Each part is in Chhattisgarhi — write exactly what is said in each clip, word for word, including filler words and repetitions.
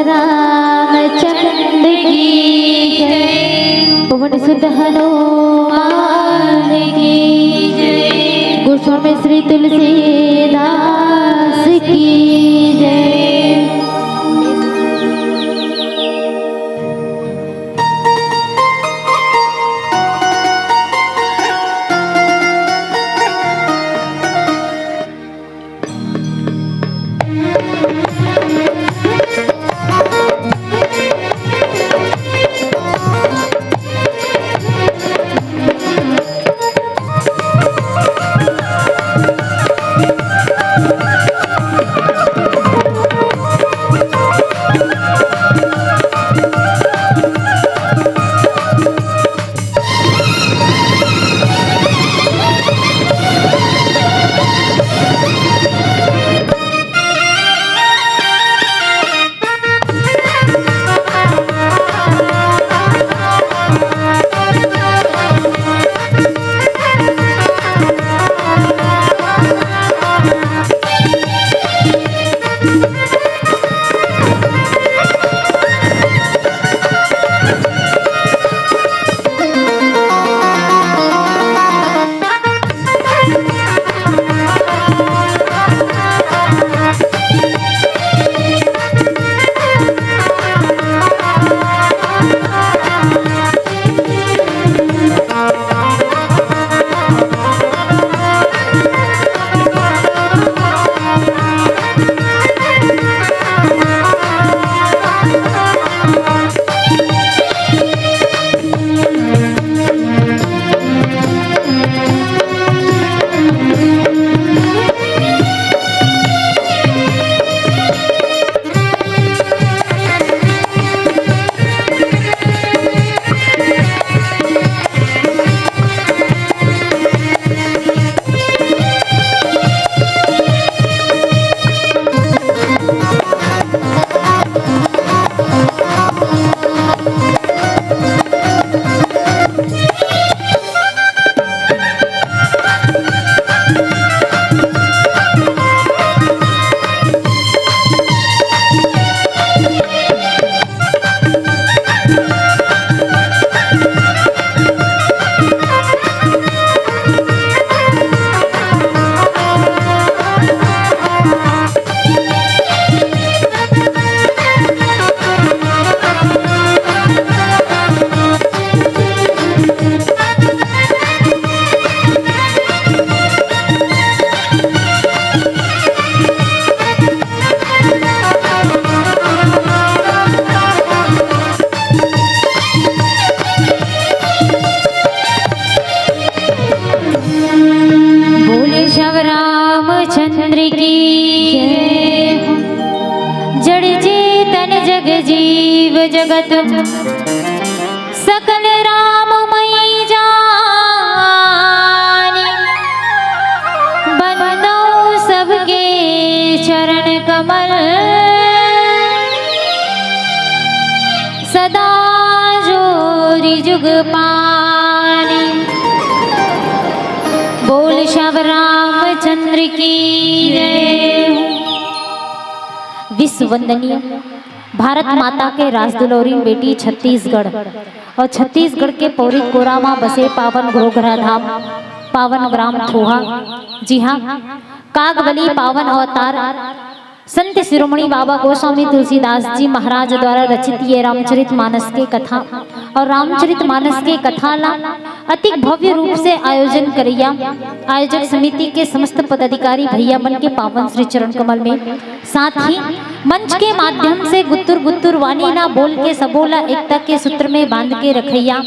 रामचंद्र की जय। पवन सुत हनुमान की जय। गोस्वामी श्री तुलसीदास की जय। बोले श्याम रामचंद्र की जय। जड़ चेतन जग जीव जगत सकल राममय जानी। बंदो सबके चरण कमल सदा जोरी जुग पानी। बोल श्याम रामचंद्र की जय। विश्व वंदनीय भारत माता के राजदुलौरी बेटी छत्तीसगढ़ अउ छत्तीसगढ़ के पौरी कोरा म बसे पावन घोघरा धाम, पावन ग्राम थोहा। जी हाँ, कागबली पावन अवतार संत शिरोमणि बाबा गोस्वामी तुलसीदास जी महाराज द्वारा रचित ये रामचरित मानस के कथा अउ रामचरित मानस के कथा ला अतिक भव्य रूप से आयोजन करइया आयोजक समिति के समस्त पदाधिकारी भैया मन के पावन श्री चरण कमल में, साथ ही मंच के माध्यम से गुत्तुर गुत्तुर वाणी ना बोल के सबो ला एकता के सूत्र में बांध के रखइया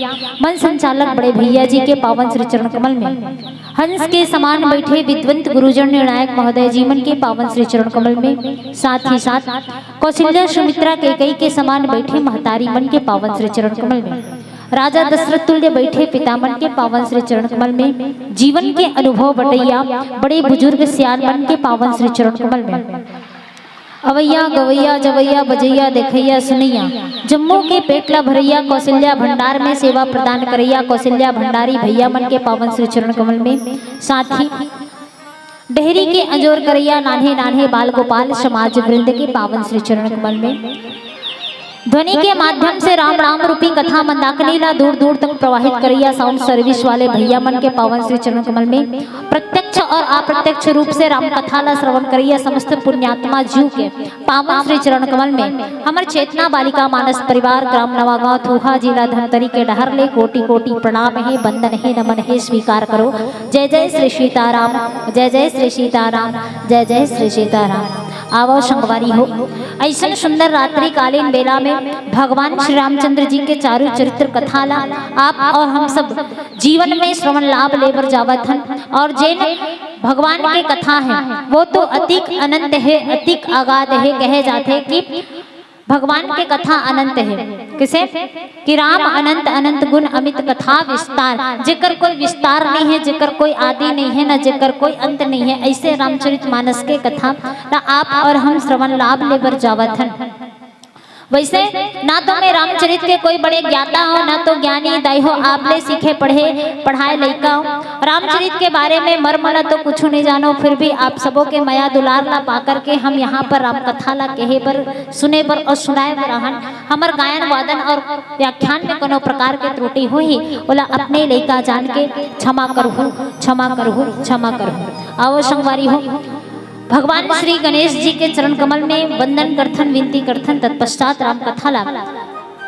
मंच संचालक बड़े भैया जी के पावन श्री चरण कमल में, हंस के समान बैठे विद्वंत गुरुजन निर्णायक महोदय जी मन के पावन श्री चरण कमल में, साथ ही साथ कौशल्या सुमित्रा कैकई के समान बैठे महतारी मन के पावन श्री चरण कमल में, राजा दशरथ तुल्य बैठे पिता मन के पावन श्री चरण कमल में, जीवन के अनुभव बटैया बड़े बुजुर्ग सियान मन के पावन श्री चरण कमल में, अवैया गवैया जवैया बजैया देखैया सुनैया, जम्मो के पेट ला भरैया कौशल्या भंडार में सेवा प्रदान करैया कौशल्या भंडारी भैया मन के पावन श्री चरण कमल में, साथ ही डेहरी के अंजोर करैया नान्हे नान्हे बाल गोपाल समाज वृंद के पावन श्री चरण कमल में, ध्वनि के माध्यम से राम राम रूपी कथा मंदाकिनी ला दूर दूर तक प्रवाहित करइया साउंड सर्विस वाले भैया मन के पावन श्री चरण कमल में प्रत्यक्ष और अप्रत्यक्ष रूप से राम कथा ला श्रवण करइया समस्त पुण्यात्मा जीव के पावन श्री चरण कमल में हमर चेतना बालिका मानस परिवार ग्राम नवागांव थूहा जिला धमतरी के डहर ले कोटि कोटि प्रणाम हे, वंदन हे, नमन हे, स्वीकार करो। जय जय श्री सीताराम, जय जय श्री सीताराम, जय जय श्री सीताराम। आवो संगवारी हो, अइसन सुंदर रात्रि कालीन बेला में भगवान श्री रामचंद्र जी के चारू चरित्र कथा ला आप और हम सब जीवन में श्रवण लाभ ले बर जावत हन। और जेन भगवान के कथा है, वो तो अतिक अनंत है, अतिक अगाध है। कहे जाथे कि भगवान के कथा अनंत है। किसे? कि राम अनंत अनंत गुण अमित कथा विस्तार। जेकर कोई विस्तार नहीं है, जेकर कोई आदि नहीं है, ना जेकर कोई अंत नहीं है, ऐसे रामचरित मानस के कथा ला आप और हम श्रवण लाभ ले बर जावत हन। वैसे ना तो मैं रामचरित के कोई बड़े ज्ञाता हूँ, ना तो ज्ञानी दाई हो, आप ले सीखे पढ़े पढ़ाए लइका हूँ। रामचरित के बारे में मर्म ला तो कुछ नहीं जानो, फिर भी आप सबों के मया दुलार ला पा करके हम यहाँ पर राम कथा ला कहे बर, सुने बर और सुनाए बर आहन। हमर गायन वादन और व्याख्यान में कोनो प्रकार के त्रुटि होही, ओला अपने लइका जान के क्षमा करहु, क्षमा करहु, क्षमा करहु। आवो संगवारी हो, भगवान श्री गणेश जी के चरण कमल में वंदन करथन, विनती करथन, तत्पश्चात राम कथा ला,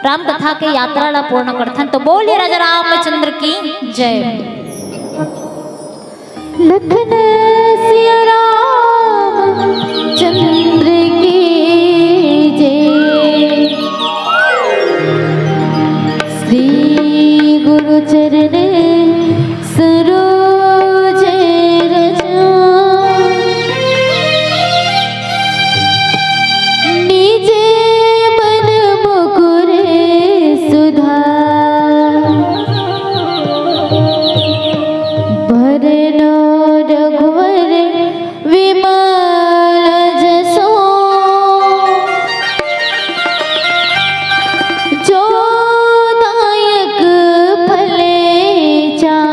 राम कथा के यात्रा ला पूर्ण करथन। तो बोलिए राजा रामचंद्र की जय। लखन सिया राम चंद्र की जय। श्री गुरु चरण सरोज रज निजे मन मुकुर सुधार। बरनो रघुवर विमल जसो जो दायक फले चार।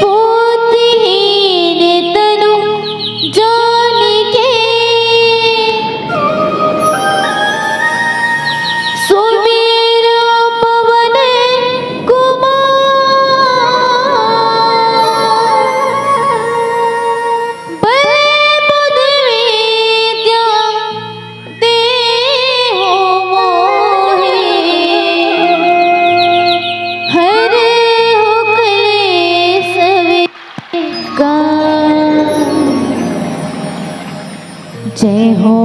बहुत हीन तनु जान के सुमिरो पवन कुमार। बल बुद्धि विद्या देहु मोहे, हरहु कलेस विकार। जय हो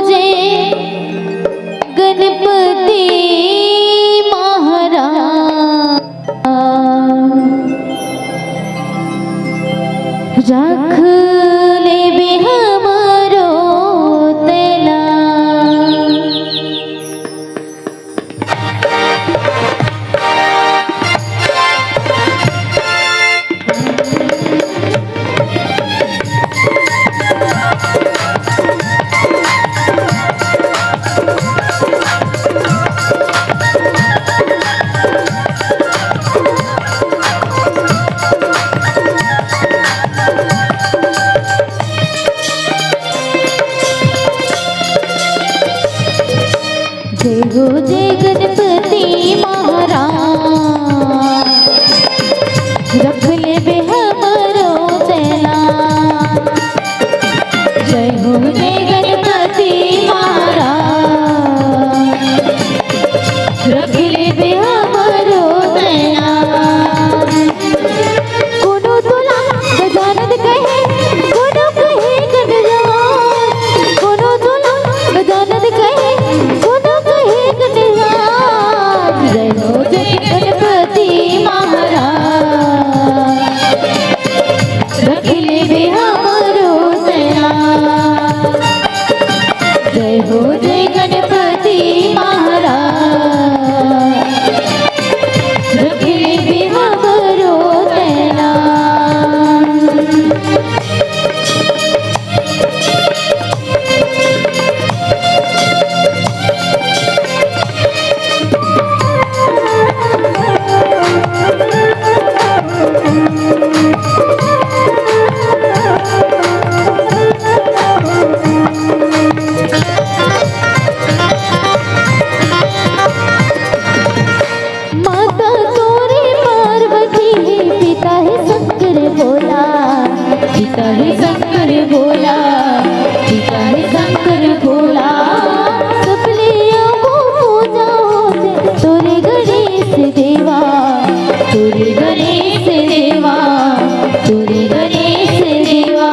जय गणपति महाराज। रख लेबे हमरो तेला। जय हो जय गणपति महाराज, रख लेबे हमरो तेला। जय हो जय गणपति महाराज, रख लेबे हमरो तेला। कोनो तोला गजानन कहे, कोनो कहे गणराज। कोनो तोला गजानन कहे, कोनो कहे गणराज। जय हो जय गणपति महाराज, रख लेबे हमरो तेला। पिता हे शंकर भोला, पिता हे शंकर भोला, सबले आगू पूजा होथे तोरे गणेश देवा, तोरे गणेश देवा, तोरे गणेश देवा।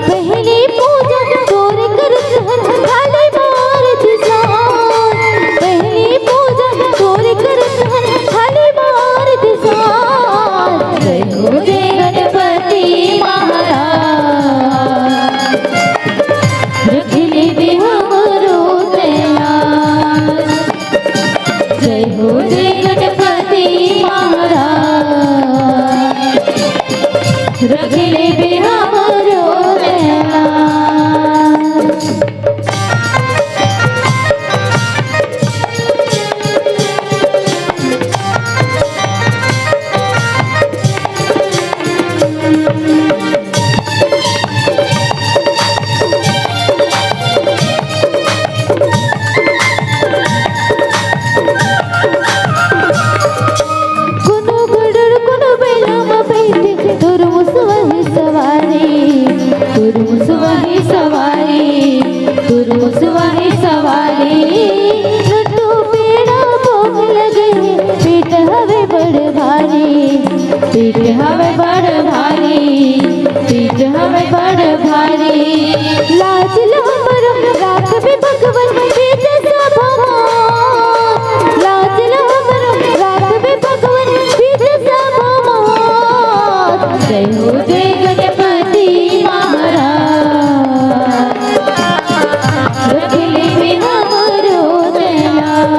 पहली पूजा तोरे करत हन, खाली मार दिसान। पहली पूजा तोरे करत हन, खाली मार दिसान। जय हो जय गणपति महाराज, रख ले बे हमरो तैयार। जय हो जय गणपति महाराज, रख ले बे हमरो तैयार। कोनो गड़ड़ कोनो बैला म बइठे, तोर मुसवा ही सवारी, तोर मुसवा ही सवारी, तोर मुसवा ही सवारी। लड्डू पेड़ा भोग लगे, पेट हवे बड़ भारी, पेट हवे बड़ भारी, पेट हवे बड़ भारी। लाज लो हमरो राखबे भगवन, बीच सभा म। लाज लो हमरो राखबे भगवन, बीच सभा म। जय हो जय गणपति महाराज, रख ले बे हमरो तैयार।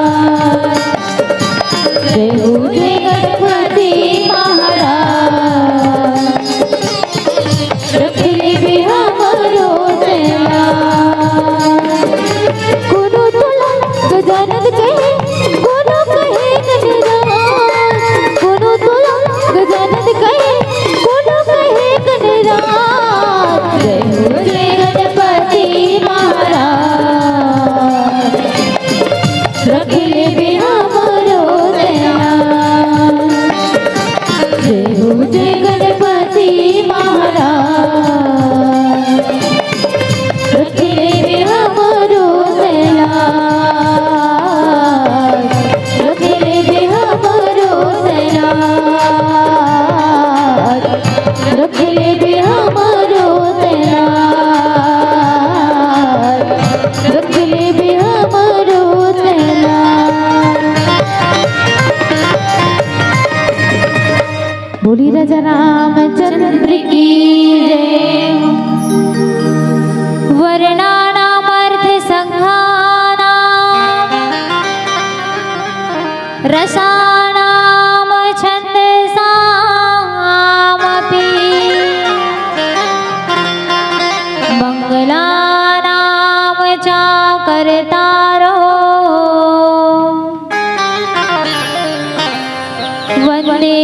जय हो जय गणपति महाराज, रख ले बे हमरो तैयार। कोनो तोला गजानन कहे, कोनो कहे गणराज, कोनो तोला गजानन कहे, कोनो कहे गणराज। जय हो जय गणपति महाराज, रख ले बे हमरो तैयार। जय हो जय गणपति महाराज, रख ले बे हमरो तैयार। रख ले बे हमरो तैयार, रख ले बे हमरो तैयार, रख ले बे हमरो तैयार। बोली राजा रामचंद्र की जय। वर्णानामर्थ संघानां रसानां छंदसामपि मंगलानां च कर्तारो वंदे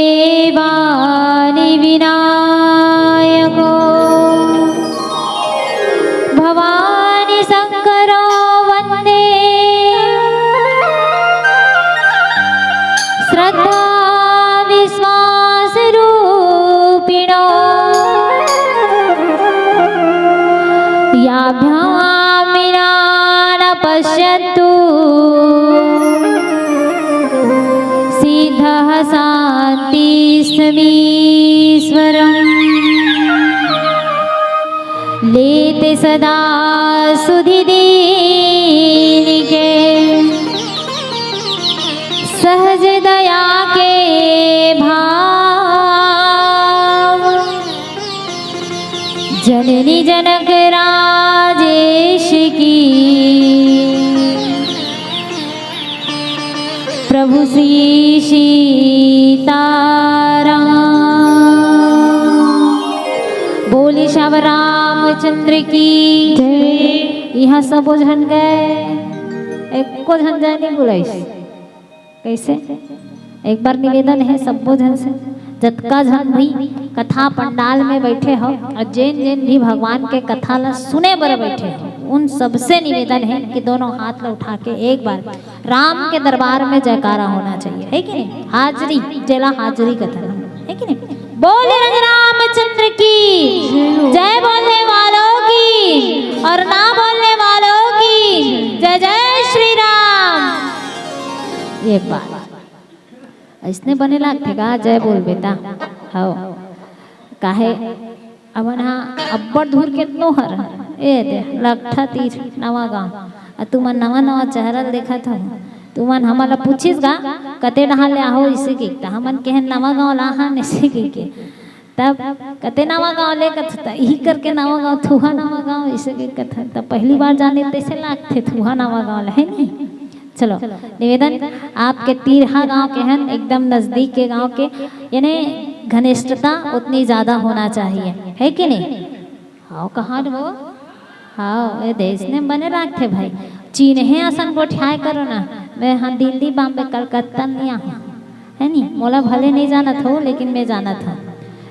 वाणी विनायको भवानी शंकरो वंदे श्रद्धा विश्वास रूपिणो। याभ्यां विना न पश्यंतु सिद्धः शांतिस्तमीश्वरम्। लेते सदा सुधि दीन के सहज दया के भाव। जननी जनक राजेश की प्रभु श्री सीताराम। बोली श्याम रामचंद्र की जय। इहाँ सबो झन गए, एको झन जाए नहीं बुलाइस। कैसे? एक बार निवेदन है सबो झन से, जतका झन भी कथा पंडाल में बैठे हो और जेन जेन भी भगवान के कथा ला सुने बर बैठे हो, उन सबसे निवेदन है कि दोनों हाथ ला उठा के एक बार राम के दरबार में जयकारा होना चाहिए, है कि नहीं? हाजरी, जेला हाजरी कथन, है कि नहीं? बोले रंग रामचंद्र की जय, बोलने वालों की और ना बोलने वालों की जय। जय श्री राम। ये बात अइसने बने लागथे गा, जय बोल बेटा। हव, काहे अमन हा अब्बड़ धूर केतनो हर, ए दे, लकठा तीर नवा गांव। अ तुमन नवा नवा चेहरा ल देखत हव, तुमन हमन ला पूछिस गा, कते डहार ले आहो, इसे के त हमन केहेन नवा गांव ला हन, इसे के, के। तब कते नवा गांव ले कथ त इही करके नवा गांव, थुहा नवा गांव, इसे के कथ त पहली बार जाने तइसे लागथे थुहा नवा गांव ले, है नी? चलो, निवेदन, आपके तीरहा गांव के हन, एकदम नजदीक के गांव के, यानी घनिष्ठता उतनी ज्यादा होना चाहिए, है कि नहीं? हाँ, कहाँ वो? हाँ, ये देश ने बने राखथे भाई। चीन हे असन गोठियाए करो ना। मैं हाँ दिल्ली, बॉम्बे, कलकत्ता नहीं आहूँ, है नी? मोला भले नहीं जानत हो, लेकिन मैं जानत हूँ।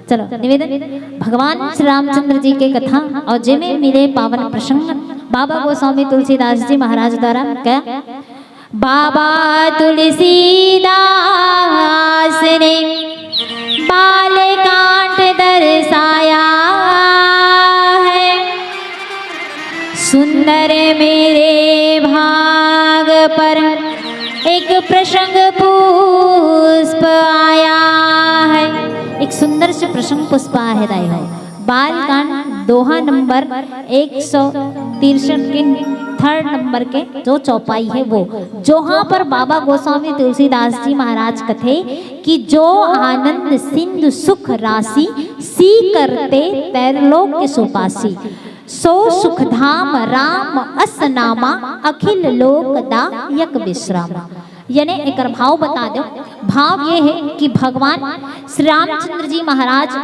चलो, निवेदन, भगवान श्री रामचंद्र जी के कथा और जेमे मिले पावन प्रसंग, बाबा गोस्वामी तुलसीदास जी महाराज द्वारा क्या? बाबा तुलसीदास ने बालकांड दर्शाया है, सुंदर मेरे भाग पर एक प्रसंग पुष्प आया है। एक सुंदर से प्रसंग पुष्प आहे दाई हो। बालकांड दोहा नंबर एक सौ तिरसठ के थर्ड नंबर के जो चौपाई है वो, जहाँ पर बाबा गोस्वामी तुलसीदास जी महाराज कथे कि जो आनंद सिंधु सुख राशि, सी करते तैरलोक सुपासी, सो सुखधाम राम अस नामा, अखिल लोक दायक विश्राम। यानी एकर भाव बता दो। भाव ये है कि भगवान श्री रामचंद्र जी महाराज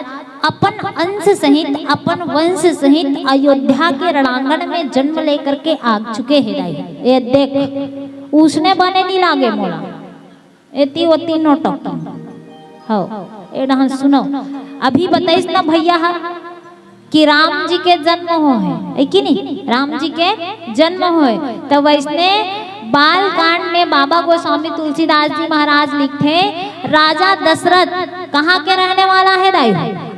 अपन अंश सहित, अपन वंश सहित अयोध्या के रणांगण में जन्म लेकर के आ चुके हैं दाई। ये देख, उसने बने नहीं लागे मोला, एती ओती नोटंकी। हव, ए डहन सुनो, अभी बताइस ना भैया हा कि राम जी के जन्म होहे, है कि नहीं? राम जी के जन्म होहे, त वइसने बालकांड में बाबा गोस्वामी तुलसीदास जी महाराज लिखथे, राजा दशरथ कहाँ के रहने वाला है दाई?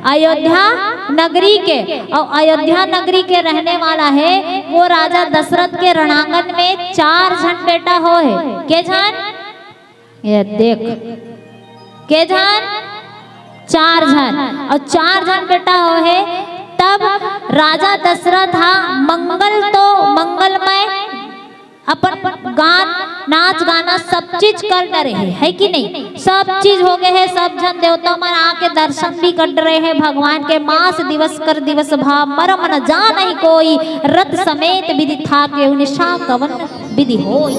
अयोध्या नगरी के। और अयोध्या नगरी के रहने वाला है वो राजा दशरथ के रणांगण में चार झन बेटा होहे। के झन? ये देख, के झन? चार झन। और चार झन बेटा होहे। तब राजा दशरथ हा मंगल तो मंगलमय अपन गान, नाच गाना सब चीज कर डरे हे, है कि नहीं? सब चीज हो गए हे, सब झन देवता मन आके दर्शन भी कर डरे हे भगवान के। मास दिवस कर दिवस भा, मरम न जानहि कोई, रथ समेत विधि थाकेउ, निशा कवन विधि होई।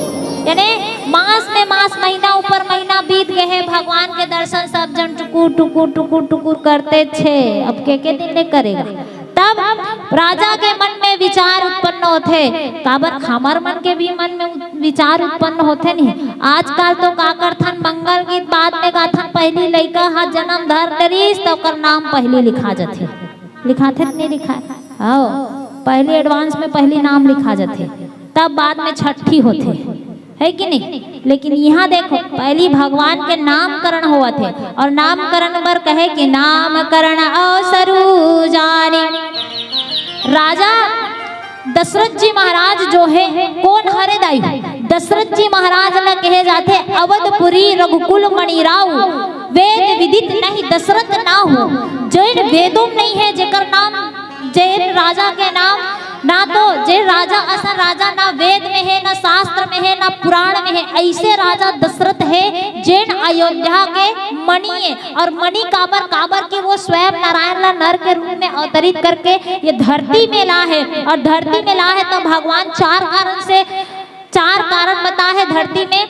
यानी मास में मास, महीना ऊपर महीना बीत गए हे, भगवान के दर्शन सब झन टुकुर टुकुर टुकुर टुकुर करते छे। अब के के दिन ले करेगा? तब राजा के मन में विचार उत्पन्न होथे, काबर हमर मन के भी मन में उत-, विचार उत्पन्न होथे नहीं। आजकल तो का करथन, मंगल गीत बाद में गाथन, पहली लइका हा जन्म धर डरिस त ओकर नाम पहली लिखा जाथे। लिखाथे त नहीं लिखाए? आओ, पहली एडवांस में पहली नाम लिखा जाथे, तब बाद में छठी होथे, है कि नहीं? लेकिन यहाँ देखो, पहली भगवान के नामकरण होवत हे, और नामकरण बर कहे कि नामकरण अवसरु जानी। राजा दशरथ जी महाराज जो हे, कोन हरे दाई? दशरथ जी महाराज ला कहे जाथे अवधपुरी रघुकुल मणि राऊ, वेद विदित नहीं दशरथ नाऊ। जेन वेदों में नहीं हे जेकर नाम, जेन राजा के नाम ना तो, जे राजा असन राजा ना वेद में हे, ना शास्त्र में हे, ना पुराण में हे, ऐसे राजा दशरथ हे जेन अयोध्या के मणि हे। और मणि काबर, काबर कि वो स्वयं नारायण ला नर के रूप में अवतरित करके ये धरती में ला हे। और धरती में ला हे तो भगवान चार कारण से, चार कारण बता हे धरती में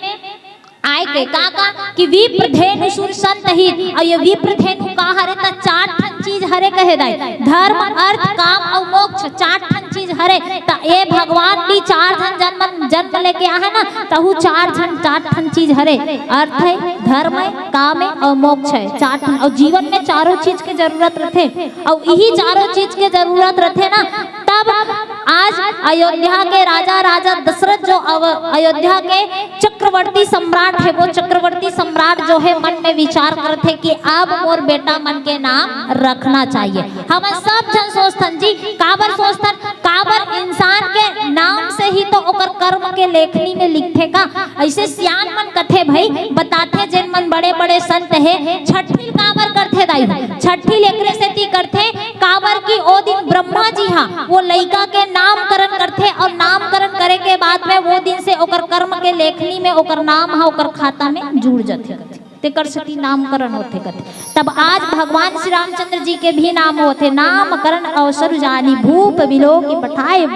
आय के। का का? कि विप्र धेनु सुर संत हित। और ये विप्र धेनु का हरे? त चार ठन चीज हरे कहे दाई, धर्म, अर्थ, काम और मोक्ष, चार ठन चीज हरे। त ये भगवान भी चार ठन जन्म, जन्म लेके आहे ना, तहु चार ठन, चार ठन चीज हरे। अर्थ हे, धर्म हे, काम हे और मोक्ष हे, चार ठन। और जीवन में चारों चीज के जरूरत रथे, और यही चारों चीज के जरूरत रथे ना, तब आज अयोध्या के राजा, राजा दशरथ जो अव-, अयोध्या के चक्रवर्ती सम्राट हे, वो चक्रवर्ती सम्राट जो हे मन में विचार करथे कि अब मोर बेटा मन के नाम रखना चाहिए। हमन सब झन सोचथन जी, काबर सोचथन? काबर इंसान के नाम से ही तो ओकर कर्म के लेखनी में लिखथे का। अइसे सियान मन कथे भई, बताथे जेन मन बड़े-बड़े संत हे, छट्ठी ल काबर करथे दाई? छट्ठी ल एकरे सेती करथे, काबर कि ओ दिन ब्रह्मा जी हा वो लइका के नामकरण करथे अउ नामकरण करे के बाद में वो दिन से ओकर कर्म के लेखनी में ओकर नाम हा ओकर खाता में जुड़ जथे, तेकर सेती नामकरण होथे कथे। तब आज भगवान श्री रामचंद्र जी के भी नाम होथे, नामकरण अवसर जानी भूप बिलोकि पठाए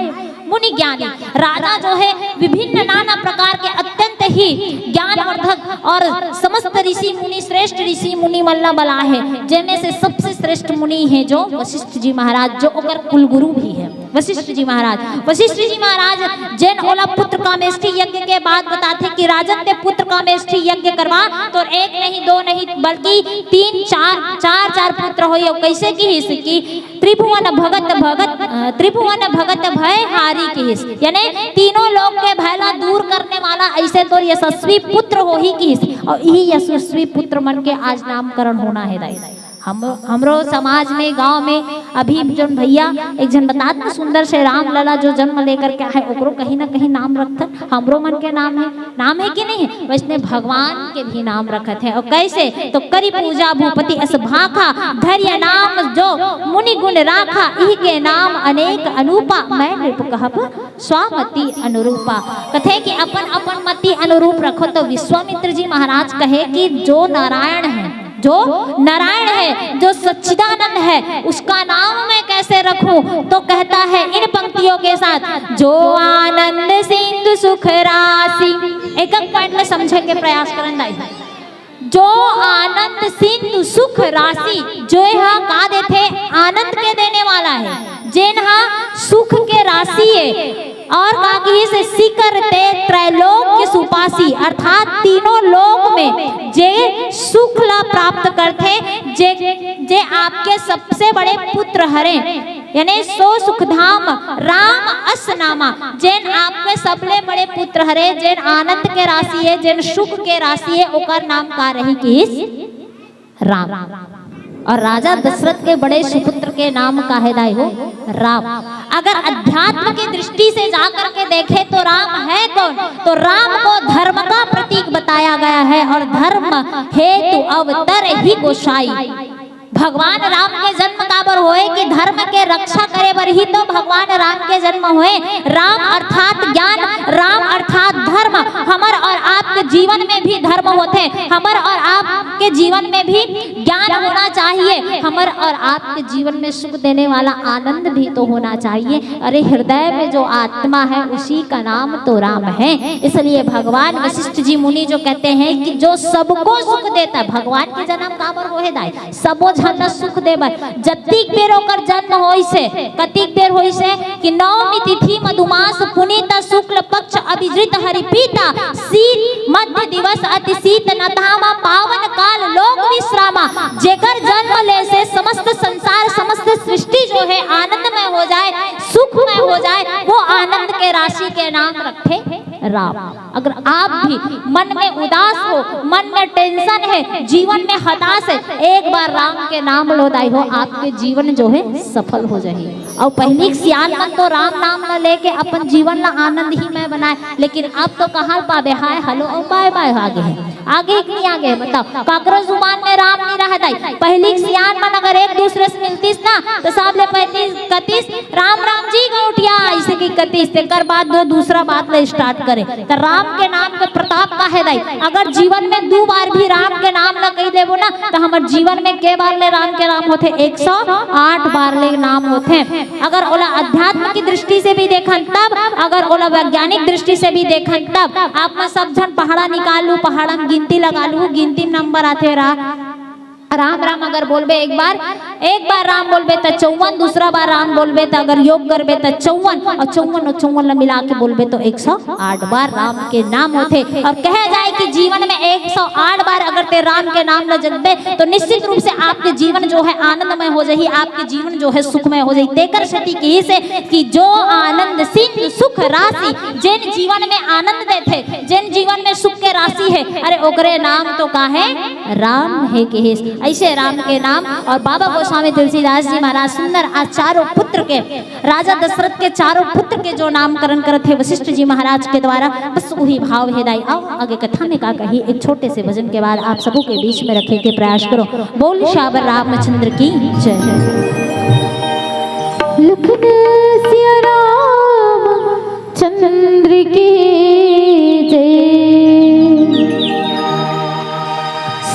मुनि ज्ञानी। राजा जो हे विभिन्न नाना प्रकार के अत्यंत ही ज्ञानवर्धक और समस्त ऋषि मुनि, श्रेष्ठ ऋषि मुनि मन ला बलाए हे, जेमे से सबसे श्रेष्ठ मुनि हे जो वशिष्ठ जी महाराज, जो ओकर कुलगुरु भी हे वशिष्ठ जी महाराज। वशिष्ठ जी महाराज जेन ओला पुत्र कामेष्ठी यज्ञ के बाद बताथे कि राजन, ते पुत्र कामेष्ठी यज्ञ करवा, तोर एक नहीं, दो नहीं, बल्कि तीन, चार, चार, चार पुत्र होही। अउ कइसे किहिस कि त्रिभुवन भगत, भगत, अ, त्रिभुवन भगत भय हारी किहिस, यानी तीनों लोक के भय ला दूर करने वाला अइसे तोर यशस्वी पुत्र होही किहिस। अउ इही यशस्वी पुत्र मन के आज नामकरण होना हे दाई। हम, हमरो समाज में, गांव में अभी जोन भैया एक झन बतात न, सुंदर से रामलला जो जन्म लेकर के आए, ओकरो कहीं ना कहीं नाम रखथन। हमरो मन के नाम हे, नाम हे कि नहीं हे? वइसने भगवान के भी नाम रखत हे। अउ कइसे? तो करि पूजा भूपति अस भाखा, धरिय नाम जो मुनि गुण राखा, इहि के नाम अनेक अनूपा, मैं नृप कहब स्वामति अनुरूपा। कथे कि अपन अपन मति अनुरूप रखो। तो विश्वामित्र जी महाराज कहे कि जो नारायण हे, जो नारायण हे, जो सच्चिदानंद हे, उसका नाम मैं कैसे रखूं? तो कहता है इन पंक्तियों के साथ, जो आनंद सिंधु सुख राशि। एक एक पॉइंट में समझे के प्रयास करन दाई। जो आनंद सिंधु सुख राशि, जो हा का देथे? आनंद के देने वाला हे, जेन हा सुख के राशि हे। अउ का किहिस, शिखर ते त्रैलोक्य सुपासी, अर्थात तीनों लोक में जे सुख ला प्राप्त करथे, जे, जे आपके सबसे बड़े पुत्र हरे, यानी सो सुखधाम राम अस नामा, जेन आपके सबले बड़े पुत्र हरे, जेन आनंद के राशि हे, जेन सुख के राशि हे, ओकर नाम का रही किहिस? राम। अउ राजा दशरथ के बड़े सुपुत्र के नाम का हे दाई हो? राम। अगर अध्यात्म की दृष्टि से जाकर के देखे तो राम है कौन? तो राम को धर्म का प्रतीक बताया गया है, अउ धर्म हेतु अवतर ही गोसाई। भगवान राम के जन्म काबर होए कि धर्म के रक्षा करे बर ही तो भगवान राम के जन्म होए। राम अर्थात ज्ञान, राम अर्थात धर्म। हमर अउ आपके जीवन में भी धर्म होथे, हमर अउ आपके जीवन में भी ज्ञान होना चाहिए, हमर अउ आपके जीवन में सुख देने वाला आनंद भी तो होना चाहिए। अरे, हृदय में जो आत्मा है, उसी का नाम तो राम है। इसलिए भगवान वशिष्ठ जी मुनि जो कहते हैं कि जो सबको सुख देता है, भगवान के जन्म काबर होहे दाई? सबो झन ला सुख देबर। जतिक बेर ओकर जन्म होइस हे, कतिक बेर होइस हे कि नवमी तिथि मधुमास पुनीता शुक्ल पक्ष अभिजित हरिप्रीता, शीत मध्य दिवस अति शीत नथामा पावन काल लोक विश्रामा। जेकर जन्म ले से समस्त संसार, समस्त सृष्टि जो हे आनंदमय हो जाए, सुखमय हो जाए, वो आनंद के राशि के नाम रखथे राम। अगर आप भी मन में उदास हो, मन में टेंशन हे, जीवन में हताश हे, एक बार राम के नाम लो दाई हो, आपके जीवन जो हे सफल हो जाही। अउ पहिली के सियान मन तो राम नाम ला लेके अपन जीवन ला आनंद ही मय बनाए, लेकिन अब तो कहाँ पाबे, हाय हेलो अउ बाय बाय आगे हे, आगे कि नहीं आगे हे बताओ? काकरो जुबान में राम नहीं रहा दाई। पहिली के सियान मन अगर एक दूसरे से मिलतिस ना, तो सबले पहिली कतिस, "राम राम जी गौटिया", अइसे कि कतिस, तेकर बाद दो दूसरा बात ले स्टार्ट करे। त राम के नाम के प्रताप का हे दाई? अगर जीवन में दू बार भी राम के नाम ला कहि देबो ना, त हमर जीवन में के बार ले राम के नाम होथे? एक सौ आठ बार ले नाम होथे। अगर ओला अध्यात्म की दृष्टि से भी देखन तब, अगर ओला वैज्ञानिक दृष्टि से भी देखन तब, आप मन सब झन पहाड़ा निकाल लू, पहाड़ा में गिनती लगा लू, गिनती में नंबर आथे रा राम राम अगर बोलबे एक बार, एक बार राम बोलबे त चौवन, दूसरा बार राम बोलबे त अगर योग करबे त चौवन, और चौवन और चौवन ला मिला के बोलबे तो एक सौ आठ बार राम के नाम होथे। और कहे जाए कि जीवन में एक सौ आठ बार अगर ते राम के नाम ला जपबे तो निश्चित रूप से आपके जीवन जो है आनंदमय हो जाही, आपके जीवन जो है सुखमय हो जाही। तेकर सेती किहिसे कि जो आनंद सिंधु सुख राशि, जेन जीवन में आनंद देथे, जेन जीवन में सुख के राशि है, अरे ओकरे नाम तो का है? राम हे कहिस। ऐसे राम के नाम। और बाबा गोस्वामी तुलसीदास जी महाराज सुंदर आज चारों पुत्र के, राजा दशरथ के चारों पुत्र के जो नामकरण करत हे वशिष्ठ जी महाराज के द्वारा, बस वही भाव हे दाई। आओ आगे कथा में का कही, एक छोटे से भजन के बाद आप सबों के बीच में रखे के प्रयास करो। बोल सियावर रामचंद्र की जय। लखन सिया राम चंद्र की जय।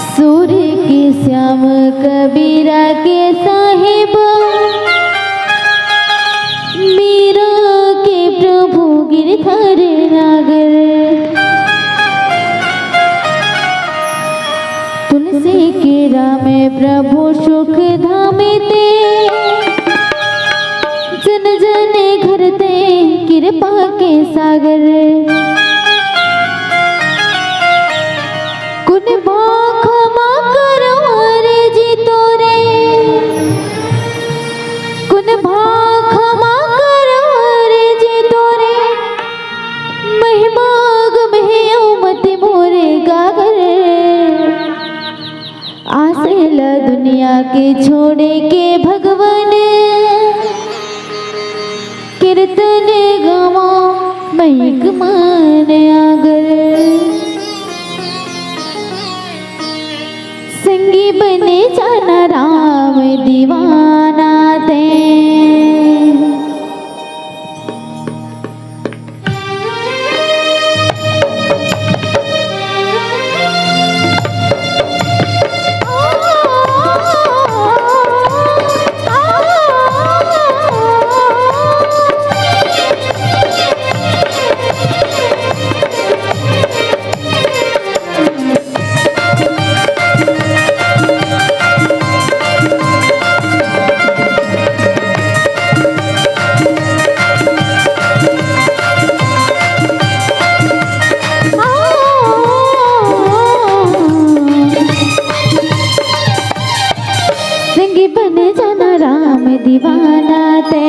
सूर्य के श्याम कबीरा के साहिब, मीरा के प्रभु गिरधर नागर। तुलसी के राम प्रभु सुख धाम ते, जन जन घर ते कृपा के सागर। कुन भाखा मा करवार जी तोरे, कुन भाखा मा करवार जी तोरे, महिमा गम हे अउ मति मोरे गागर। आसे ला दुनिया के छोड़े के भगवान, कीर्तन गावा महिक मान आगर। संगी बने जाना राम दीवाना ते। संगी बन जाना राम दीवाना ते।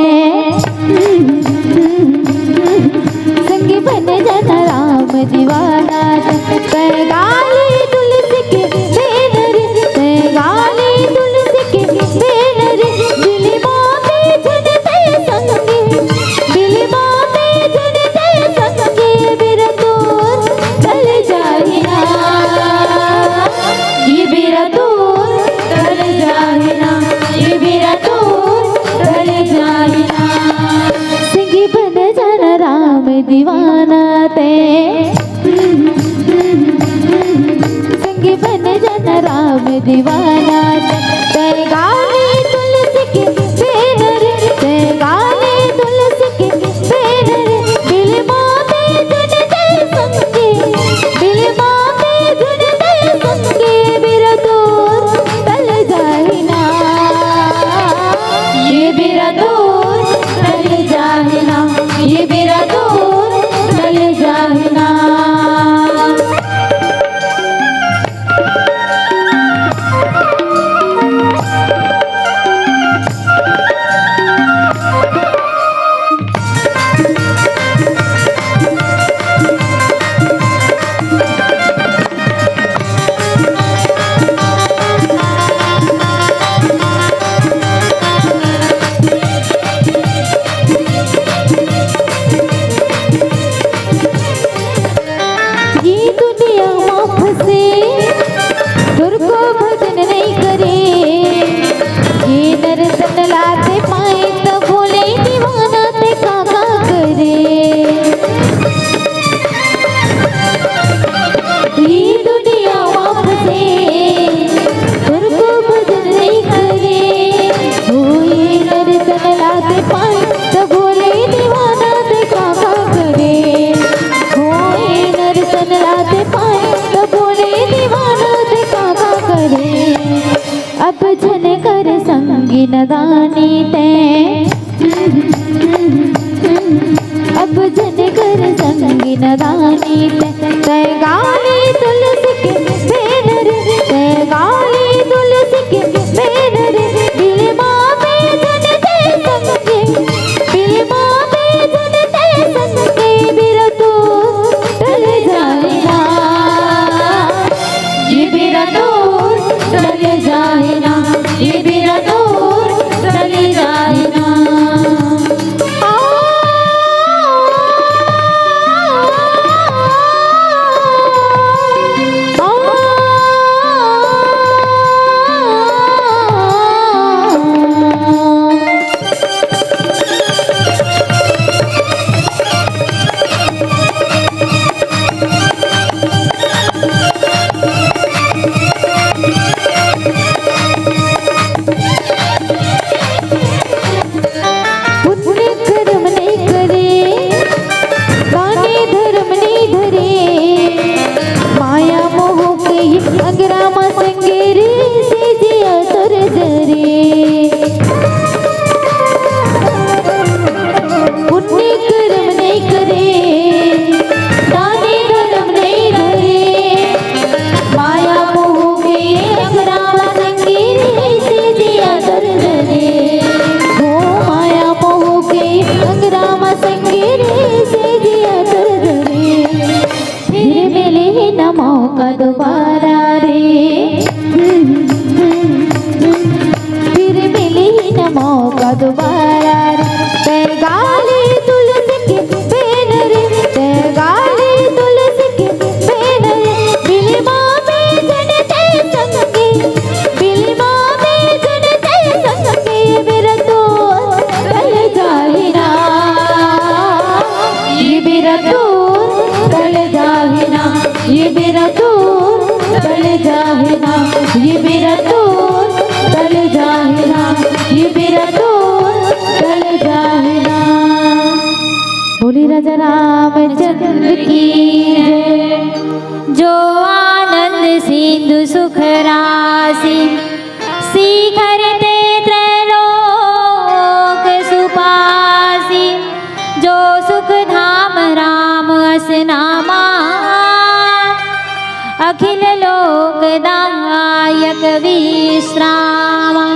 संगी बन जाना राम दीवाना ते। पैगाली तुलसी के बेनर, पैगाली तुलसी के बेनर। बिली माते झुन ते संगी, बिली माते झुन ते संगी। बिरतूर टल जाहिना, ये बिरतूर टल जाहिना, ये बिरतूर टल जाहिना। संगी बन जाना राम दीवाना ते। संगी बन जाना राम दीवाना ते। पैगाली तुलसी के बेनर, पैगाली तुलसी के बेनर। बिली माते झुन ते संगी, बिली माते झुन ते संगी। बिरतूर टल जाहिना, ये बिरतूर टल जाहिना, ये बिरतूर टल जाहिना। नदानी तै, तै गाली तुलसी के बेन रे, तै गाली तुलसी के बेन रे, बिलमा में जन तै संगे, बिलमा में जन तै संगे, बिरतू टल जाए ना, ये बिरतू टल जाए ना, ये बिरतू टल जाए ना। पुण्य कर्म नहीं करे, दाने धर्म नहीं धरे, माया मोह के अंगरामा संगेरी से जिया तर जरे। पुण्य कर्म नहीं करे, दाने धर्म नहीं धरे, माया मोह के अंगरामा संगेरी से जिया तर जरे। हो माया मोह के अंगरामा संगेरी से जिया तर जरे। फिर मिले न मौका दोबारा रे, फिर मिले न मौका दोबारा रे। तै गाली तुलसी के बेन रे, तै गाली तुलसी के बेन रे, बिलमा में जन तै संगे, बिलमा में जन तै संगे, बिरतू टल जाए ना, ये बिरतू टल जाए ना, ये बिरतू टल जाए ना, ये बिरतू टल जाए ना, ये बिरतू टल जाए ना। बोली राजा रामचंद्र की जय। जो आनंद सिंधु सुख राशि, शिखर ते त्रैलोक सुपासी। जो सुख धाम राम अस नामा, अखिल लोक दायक विश्रामा।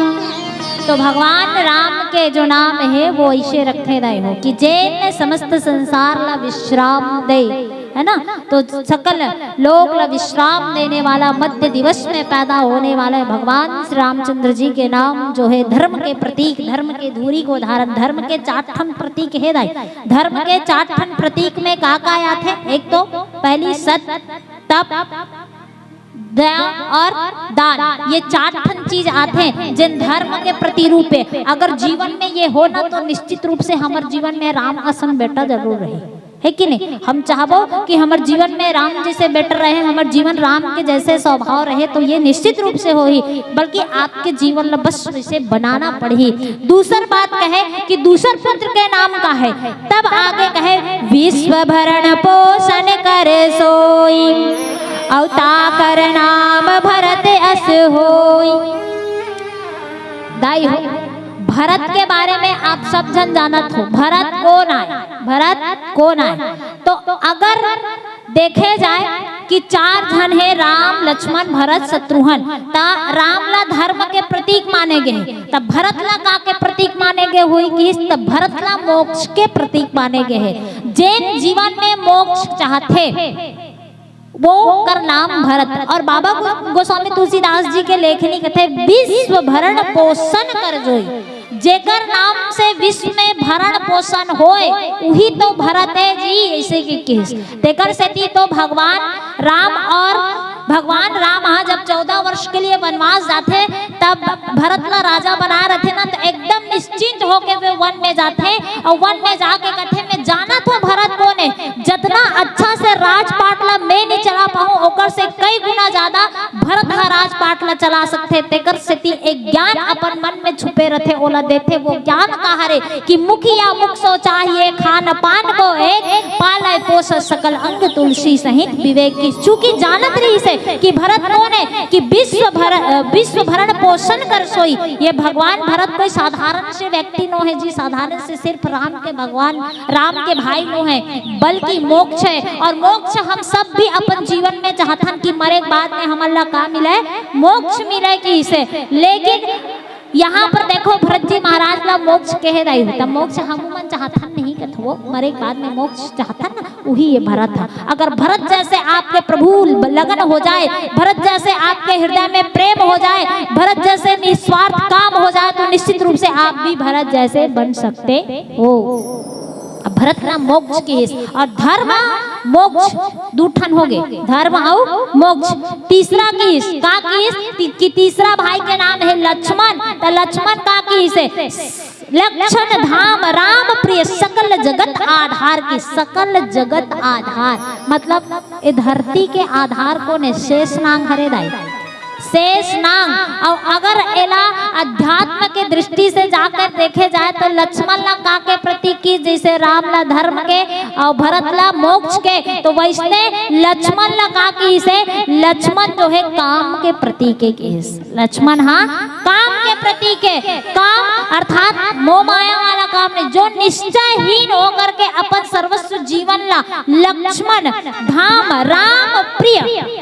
तो भगवान राम के जो नाम हे, वो ऐसे रखे रहे हो कि जेन समस्त संसार ला विश्राम दे, है ना। तो सकल लोक ला विश्राम देने वाला, मध्य दिवस में पैदा होने वाला भगवान श्री रामचंद्र जी के नाम जो है धर्म के प्रतीक, धर्म के धूरी को धारण, धर्म के चार ठन प्रतीक हे दाई। धर्म के चार ठन प्रतीक में का का आथे? एक तो पहली सत, तप, दया और दान, ये चार ठन चीज आथे जेन धर्म के प्रतिरूप हे। अगर जीवन में ये हो ना, तो निश्चित रूप से हमर जीवन में राम असन बेटा जरूर रही, है कि नहीं? हम चाहबो कि हमर जीवन में राम जैसे बेटा रहे, हमर जीवन राम के जैसे स्वभाव रहे, तो ये निश्चित रूप से होही। बल्कि आपके जीवन ला बस वैसे बनाना पड़ही। दूसर बात कहे कि दूसर पुत्र के नाम का है, तब आगे कहे, विश्व भरण पोषण कर सोई, अवताकर नाम भरत अस होई। दाई हो, भरत के बारे में आप सब झन जानत हो, भरत कोन आय? भरत कोन आय? तो अगर देखे जाए कि चार झन हे, राम, लक्ष्मण, भरत, शत्रुघ्न, त राम ला धर्म के प्रतीक माने गे हे, त भरत ला का के प्रतीक माने गे होही किहिस? त भरत ला मोक्ष के प्रतीक माने गे हे। जेन जीवन में मोक्ष चाहथे, वो कर नाम भरत। और बाबा गो-, गोस्वामी तुलसीदास जी के लेखनी कथे, विश्व भरण पोषण कर जोई। जेकर नाम से विश्व में भरण पोषण होए, उही तो भरत हे जी, ऐसे के किहिस। तेकर सेती तो भगवान राम और भगवान राम ह जब चौदह वर्ष के लिए वनवास जाथे, तब भरत ला राजा बनाए रथे ना, तो एकदम निश्चिंत होके वे वन में जाथे और वन में जाके कथे, मैं जानत हों भरत कोन हे, जतना अच्छा से राजपाट ला मैं नइ चला पाहूं, ओकर से कई गुना ज्यादा भरत ह राजपाट ला चला सकथे। तेकर सेती एक ज्ञान अपन मन में छुपे रथे, ओला देथे। वो ज्ञान का हरे कि मुख या मुख सो चाहिए, खान पान को एक, पालय पोष सकल अंग तुलसी सहित विवेक की। चूंकि जानत रहिस हे कि भरत कोन हे, कि विश्व भर-, अ, विश्व भरण पोषण कर सोई। ये भगवान भरत कोई साधारण से व्यक्ति नो हे जी, साधारण से सिर्फ राम के भगवान, राम के भाई नो हे, बल्कि मोक्ष हे। और मोक्ष हम सब भी अपन जीवन में चाहथन कि मरे के बाद में हमन ला का मिले, मोक्ष मिले कहिसे। लेकिन यहाँ पर देखो, भरत जी महाराज ला मोक्ष कहे दाई हो, त मोक्ष हमू मन चाहथन नहीं कथो, मरे के बाद में मोक्ष चाहथन ना, उही ये भरत ह। अगर भरत जैसे आपके प्रभु लगन हो जाए, भरत जैसे आपके हृदय में प्रेम हो जाए, भरत जैसे निस्वार्थ काम हो जाए, तो निश्चित रूप से आप भी भरत जैसे बन सकते हो। अब भरत ला मोक्ष कहिस, और धर्म मोक्ष दू ठन हो गे, धर्म अउ मोक्ष। तीसरा कहिस, का कहिस? ती-, कि तीसरा भाई के नाम हे लक्ष्मण। त लक्ष्मण का कहिस हे? लक्षण धाम राम प्रिय, सकल जगत आधार की, सकल जगत आधार। मतलब, ए धरती के आधार कोन हे? शेष नांग हरे दाई, शेष नांग। अउ अगर एला अध्यात्म के दृष्टि से जाकर देखे जाए, तो लक्ष्मण ला का के प्रतीक कहिस? जैसे राम ला धर्म के अउ भरत ला मोक्ष के, तो वैसने लक्ष्मण ला का कहिस हे? लक्ष्मण जो हे, काम के प्रतीक हे कहिस। लक्ष्मण हा काम के प्रतीक हे। काम अर्थात मोह माया वाला काम नहीं, जो निश्चयहीन होकर के अपन सर्वस्व जीवन ला लक्ष्मण धाम राम प्रिय,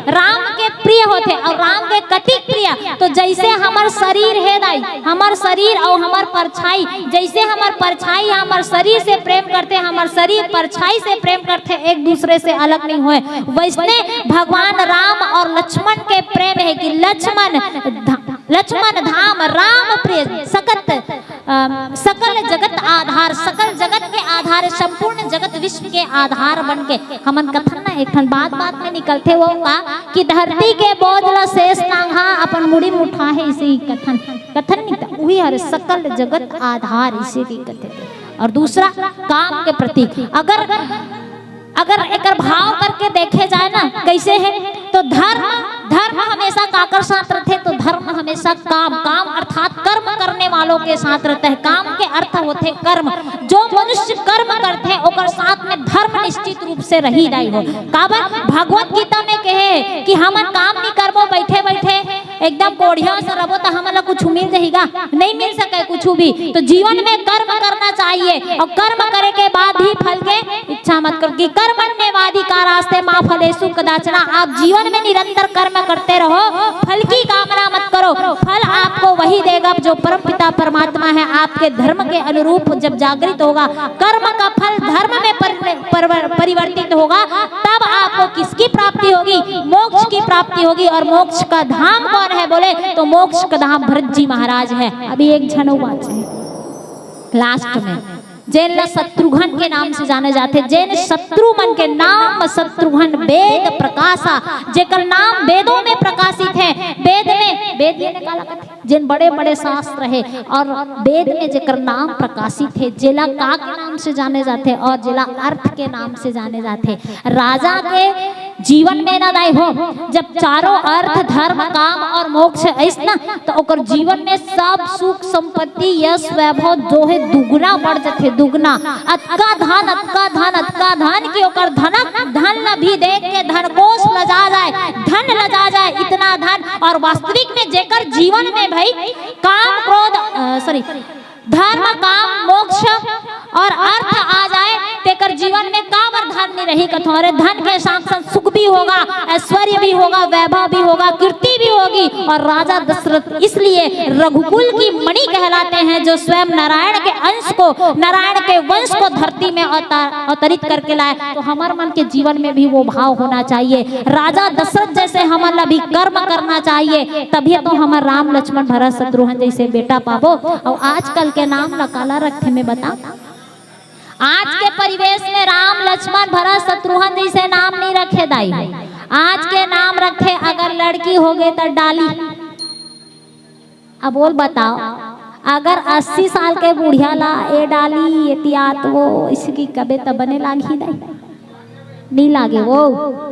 राम के प्रिय होथे अउ राम के कतिक प्रिय। तो जैसे हमर शरीर हे दाई, हमर शरीर अउ हमर परछाई, जैसे हमर परछाई हमर शरीर से प्रेम करथे, हमर शरीर परछाई से प्रेम करथे, एक दूसरे से अलग नहीं होए, वैसने भगवान राम और लक्ष्मण के प्रेम हे कि लक्ष्मण धा-, लक्ष्मण धाम राम प्रिय, सकत, अम, सकल जगत आधार, सकल जगत के आधार, संपूर्ण जगत विश्व के आधार बन के। हमन कथन ना, एक ठन बात बात में निकलथे, वो का कि धरती के बोझ ला शेष नांग हा अपन मुड़ी में उठाहे, इसे ही कथन, कथन नहीं था, उही हरे सकल जगत आधार, इसे भी कथे। और दूसरा काम के प्रतीक, अगर अगर एकर भाव करके देखे जाए ना, कैसे हे, तो धर्म, धर्म हमेशा काकर साथ रथे? तो धर्म हमेशा काम, काम अर्थात कर्म करने वालों के साथ रहता है। काम के अर्थ होथे कर्म। जो मनुष्य कर्म करथे, ओकर साथ में धर्म निश्चित रूप से रही दाई हो। काबर? भगवत गीता में कहे कि हमन काम नहीं करबो, बैठे बैठे एकदम कोढ़िया से रबो, त हमन ला कुछ मिल जाही गा? नहीं मिल सके कुछ भी। तो जीवन में कर्म करना चाहिए और कर्म करे के बाद ही फल के इच्छा मत करो, कि कर्मण्येवाधिकारस्ते मा फलेषु कदाचन। आप जीवन में निरंतर कर्म करते रहो, फल की कामना मत करो। फल आपको वही देगा जो परमपिता परमात्मा है, आपके धर्म के अनुरूप जब जागृत होगा, कर्म का फल धर्म में परिव-, परिव-, परिवर्तित होगा, तब आपको किसकी प्राप्ति होगी? मोक्ष की प्राप्ति होगी। और मोक्ष का धाम कौन है बोले तो मोक्ष का धाम भरत जी महाराज है। अभी एक झन अउ बाचे हे लास्ट में, जेन ला शत्रुघ्न के नाम से जाने जाथे, जेन शत्रु मन के नाम शत्रुघ्न, वेद प्रकाशा, जेकर नाम वेदों में प्रकाशित है। वेद में, वेद ये काला कथे? जेन बड़े-बड़े शास्त्र हे और वेद में जेकर नाम प्रकाशित हे, जेला का के नाम से जाने जाथे और जेला अर्थ के नाम से जाने जाथे। राजा के जीवन में ना दाई हो, जब चारों अर्थ, धर्म, काम और मोक्ष अइस ना, तो ओकर जीवन में सब सुख, संपत्ति, यश, वैभव जो हे दुगुना बढ़ जथे, दुगुना। अतका धन, अतका धन, अतका धन कि ओकर धनक, धन ला भी देख के धन कोष लजा जाए, धन लजा जाए, इतना धन। और वास्तविक में जेकर जीवन में भाई काम, क्रोध, अ, सॉरी, धर्म, काम, मोक्ष और अर्थ आ जाए, तेकर जीवन में काबर धन नहीं रही कथों। अरे, धन के साथ साथ सुख भी होगा, ऐश्वर्य भी होगा, वैभव भी होगा, कीर्ति भी होगी। और राजा दशरथ इसलिए रघुकुल की मणि कहलाते हैं, जो स्वयं नारायण के अंश को, नारायण के वंश को धरती में अवतार, अवतरित करके लाए। तो हमर मन के जीवन में भी वो भाव होना चाहिए। राजा दशरथ जैसे हमन ला भी कर्म करना चाहिए, तभी तो हमर राम लक्ष्मण भरत शत्रुघ्न जैसे बेटा पाबो। अउ आजकल के नाम ला काला रखथे में बता, आज के परिवेश में राम लक्ष्मण भरत शत्रुघ्न जैसे नाम नहीं रखे दाई। आज के नाम रखे, अगर लड़की हो गई तो डाली। अब बोल बताओ, अगर अस्सी साल के बुढ़िया ला ए डाली, ए तियात वो इसकी कबे त बने लागही दाई। नहीं लागे वो,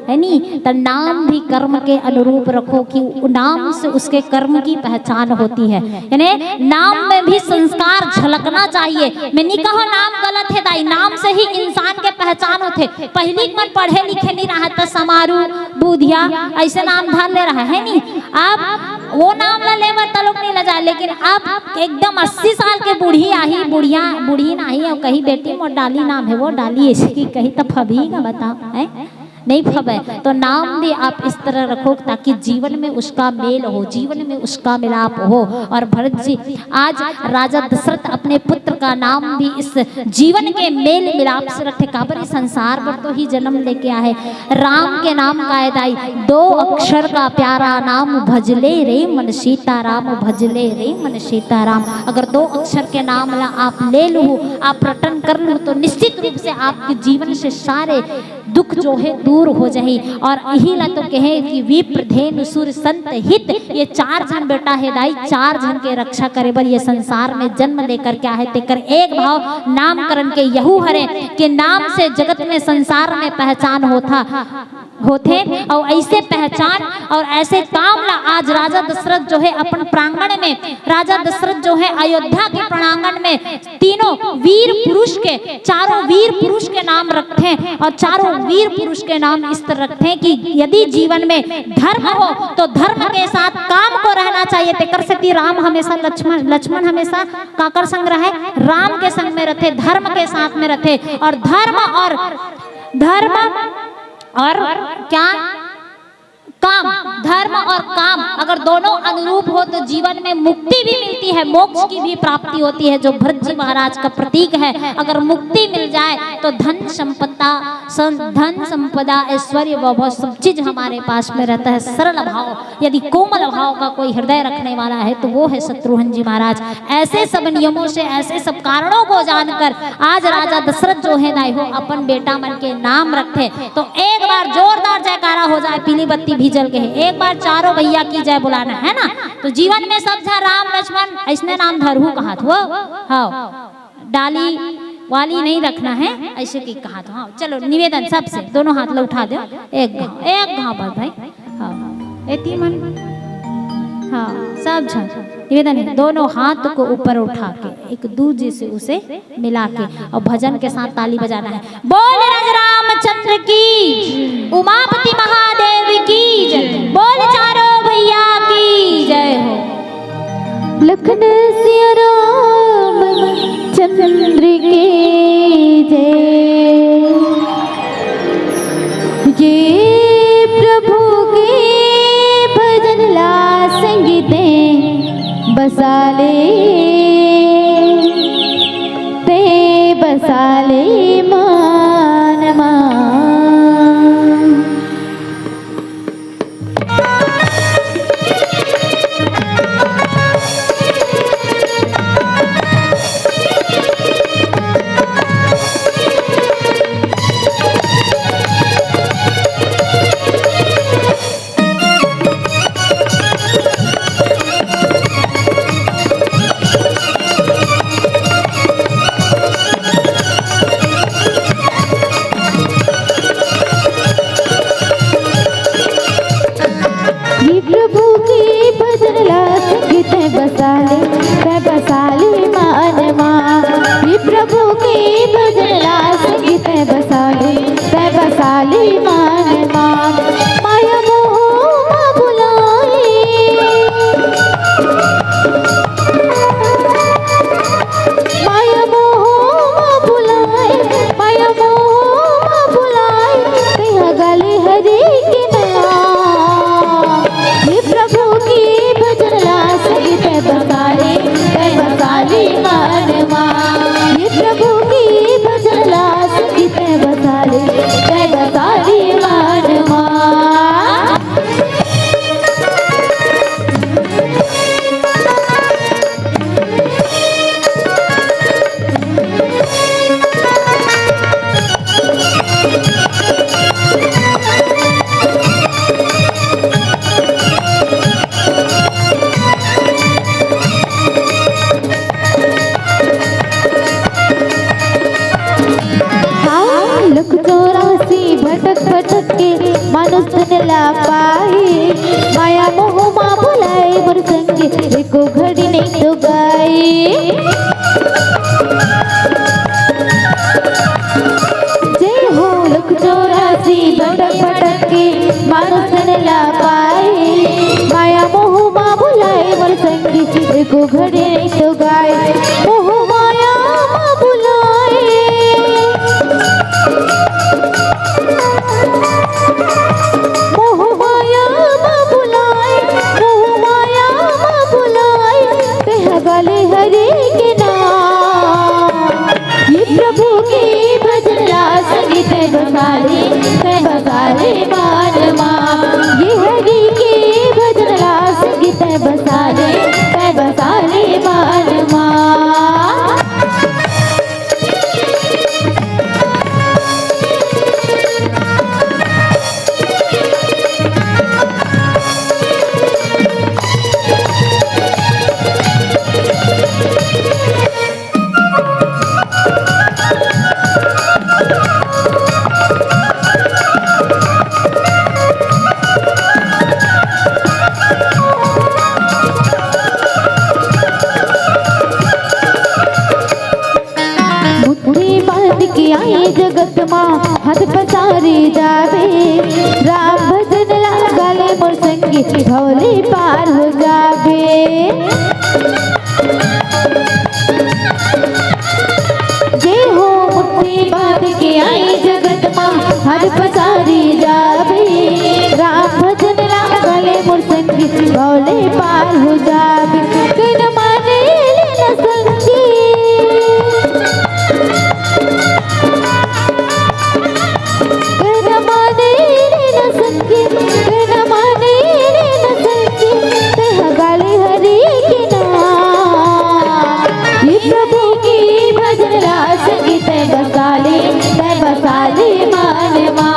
है नी? तो नाम भी कर्म के अनुरूप रखो कि नाम से उसके कर्म की पहचान होती है। यानी नाम में भी संस्कार झलकना चाहिए। मैं नहीं कहो नाम गलत है दाई, नाम से ही इंसान के पहचान होथे। पहिली के मन पढ़े लिखे नहीं रहा था, समारू, बुधिया, ऐसे नाम धर ले रहा है नी। अब वो नाम ला ले बर तलोक नहीं लजा, लेकिन अब एकदम अस्सी साल के बूढ़ी आही, बुढ़िया, बूढ़ी नाही, अउ कही बेटी मोर डाली नाम है, वो डाली ऐसे की कही तो फबही का बताओ, है? नहीं फबे। तो नाम भी आप इस तरह रखो ताकि जीवन में उसका मेल हो, जीवन में उसका मिलाप हो। और भरत जी, आज राजा दशरथ अपने पुत्र का नाम भी इस जीवन के मेल मिलाप से रखे। काबर इस संसार पर तो ही जन्म लेके आए। राम के नाम का है दाई, दो अक्षर का प्यारा नाम, भजले रे मन सीताराम, भजले रे मन सीताराम। अगर दो अक्षर के नाम ला आप ले लू, आप रटन कर लू, तो निश्चित रूप से आपके जीवन से सारे दुख जो है दूर हो जाही। और यही ला तो कहे कि विप्र धेनु सुर संत हित, ये चार झन बेटा है दाई, चार झन के रक्षा करे बर ये संसार में जन्म लेकर के आहे। तेकर एक भाव नामकरण के यहू हरे कि नाम से जगत में, संसार में पहचान होथा, होथे। और ऐसे पहचान और ऐसे काम ला आज राजा दशरथ जो है अपन प्रांगण में, राजा दशरथ जो है अयोध्या के प्रांगण में तीनों वीर पुरुष के, चारों वीर पुरुष के नाम रखथे और चारों वीर पुरुष के नाम इस तरह रखथे कि यदि जीवन में धर्म हो तो धर्म के साथ काम को रहना चाहिए। तेकर सेती राम हमेशा लक्ष्मण, लक्ष्मण हमेशा काकर संग रहे? राम के संग में रथे, धर्म के साथ में रथे। और धर्म और, धर्म और क्या? काम, धर्म और काम अगर दोनों अनुरूप हो तो जीवन में मुक्ति भी मिलती है, मोक्ष की भी प्राप्ति होती है, जो भरत जी महाराज का प्रतीक है। अगर मुक्ति मिल जाए तो धन संपदा, सं-, धन संपदा, ऐश्वर्य, वैभव, सब चीज हमारे पास में रहता है। सरल भाव, यदि कोमल भाव का कोई हृदय रखने वाला है तो वो है शत्रुघ्न जी महाराज। ऐसे सब नियमों से, ऐसे सब कारणों को जानकर आज राजा दशरथ जो है दाई हो अपन बेटा मन के नाम रखथे। तो एक बार जोरदार जयकारा हो जाए, पीली बत्ती भी जल के है। एक बार चारों भैया की जय बुलाना है ना। तो जीवन में सब झन राम लक्ष्मण ऐसने नाम धरहू कहात हो। हाँ, डाली वाली नहीं रखना है, ऐसे की कहात हो। हाँ, चलो निवेदन सबसे, दोनों हाथ ला उठा दो। एक घाव, एक घाव पर भाई। हाँ, एती मन। हाँ, सब झन निवेदन है, दोनों हाथ को ऊपर उठा के एक दूजे से उसे मिला के और भजन के साथ ताली बजाना है। बोल राज रामचंद्र की, उमापति महादेव की जय, बोल चारों भैया की जय हो। लखन सिया राम चंद्र की जय। जे प्रभु के भजन ला संगीते बसाले, ते बसाले मानमा। पटक पटक के मानुष तन ला पाए, माया मोह मा भुलाए मोर संगी, एको घड़ी नहीं तो गाए। जय हो लख चौरासी, पटक पटक के मानुष तन ला पाए, माया मोह मा भुलाए मोर संगी, एको घड़ी नहीं तो गाए। मोह माया मा भुलाए, मोह माया मा भुलाए, मोह माया मा भुलाए, तेह गाले हरि के नाम। ये प्रभु के भजन ला संगी, तै बसाले, तै बसाले मान मा। ये हरि के भजन ला संगी, तै बसाले, तै बसाले मान मा। मुट्ठी बांध के आए जगत मा, हाथ पसारी जाबे। राम भजन ला गाले मोर संगी, भव ले पार हो जाबे। जय हो मुट्ठी बांध के आए जगत मा, हाथ पसारी जाबे। राम भजन ला गाले मोर संगी, भव ले पार हो जाबे। कहिन माने ले न संगी, कहिन माने ले न संगी, कहिन माने ले न संगी, तेह गाले हरि के नाम। ये प्रभु के भजन ला संगी, तै बसाले, तै बसाले मान मा।